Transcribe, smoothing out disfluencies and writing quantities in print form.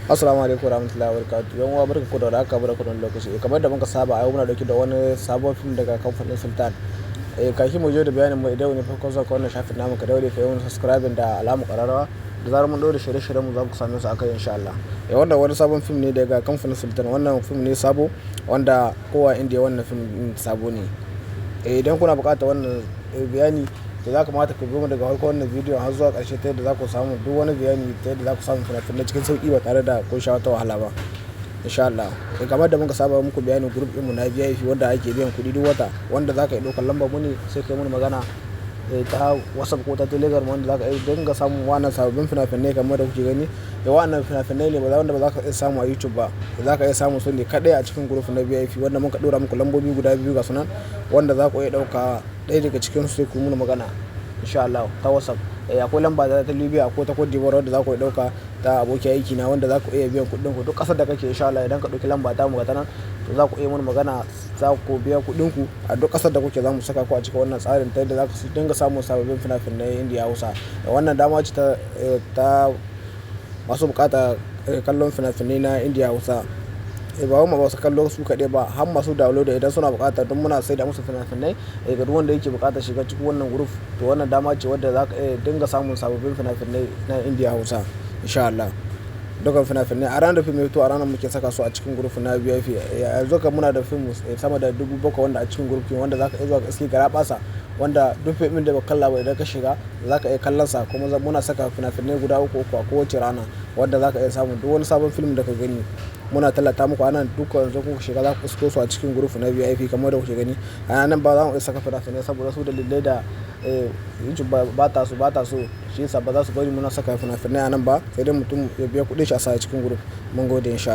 Assalamu alaikum warahmatullahi wabarakatuh. Yan uwa, barkanku da warhaka, barkanku da wannan lokaci. Kamar da muka saba, a yau muna dauke da wani sabon fim daga kamfanin Sultan. Kafin mu je da bayanin mu, idan ne farkon zuwa wannan shafin namu, ka daure ka yi wani subscribing da alamar ƙararrawa. Da zarar mun ɗora shirye-shiryen mu, za ku same su akai insha Allah. Wannan wani sabon fim ne daga kamfanin Sultan. Wannan fim ne sabo wanda kowa Indiya, wannan fim sabo ne. Idan kuna buƙatar wannan bayani, to za kamata ku biyo mu daga farkon wannan bidiyon har zuwa ƙarshe, ta yadda za ku samu duk wani bayani, ta yadda za ku samu fina-finai cikin sauƙi ba tare da kun sha wata wahala ba. Insha Allah. Kamar da muka saba muku bayanin group ɗinmu na VIP wanda ake biyan kuɗi duk wata, wanda za ka iya ɗaukar lambar mu ne sai ka yi mana magana ta WhatsApp ko ta Telegram, wanda za ka iya dinga samun wannan sababbin fina-finai kamar da kuke gani. Wa'annan fina-finai ne wanda ba za ka iya samu a YouTube ba. Za ka iya samun su ne kaɗai a cikin group na VIP wanda muka ɗora muku lambobi guda biyu ga sunan, wanda za ku iya ɗauka ɗaya daga cikin su sai ku yi mana magana insha Allah ta WhatsApp. Akwai lamba ta Libya ko ta Cote d'Ivoire wadda za ku iya ɗauka ta abokin aiki na, wanda za ku iya biyan kuɗin ku duk ƙasar da kake insha Allah. Idan ka ɗauki lamba ta mu ga ta nan, to za ku iya mana magana, za ku biya kuɗin ku a duk ƙasar da kuke. Za mu saka ku a cikin wannan tsarin ta yadda za ku dinga samun sababbin fina-finai Indiya Hausa. Wannan dama ce ta masu buƙata kallon fina-finai na Indiya Hausa. Ba wai masu kallo su kaɗai ba, har masu download idan suna buƙata, don muna saida musu fina-finai. Ga duk wanda yake buƙatar shiga cikin wannan group, to wannan dama ce wadda za ka iya dinga samun sababbin fina-finai na Indiya Hausa insha Allah. Dukkan fina-finai a ranar da fim ya fito, a ranar muke saka su a cikin group na VIP. Yanzu kam muna da fim sama da 7,000 wanda a cikin group, wanda za ka iya zuwa ka iske garaɓasa, wanda duk fim ɗin da ba kalla ba, idan ka shiga za ka iya kallon sa. Kuma muna saka fina-finai guda uku uku a kowace rana, wanda za ka iya samun duk wani sabon film da ka gani. Muna tallata muku anan duka. Yanzu kuka shiga, za ku isko su a cikin group na VIP kamar da kuke gani. A nan ba za mu iya saka fina-finai saboda su dalilai da YouTube ba ta so, shi yasa ba za su bari muna saka fina-finai a nan ba, sai dai mutum ya biya kuɗin shi a sa a cikin group. Mun gode insha.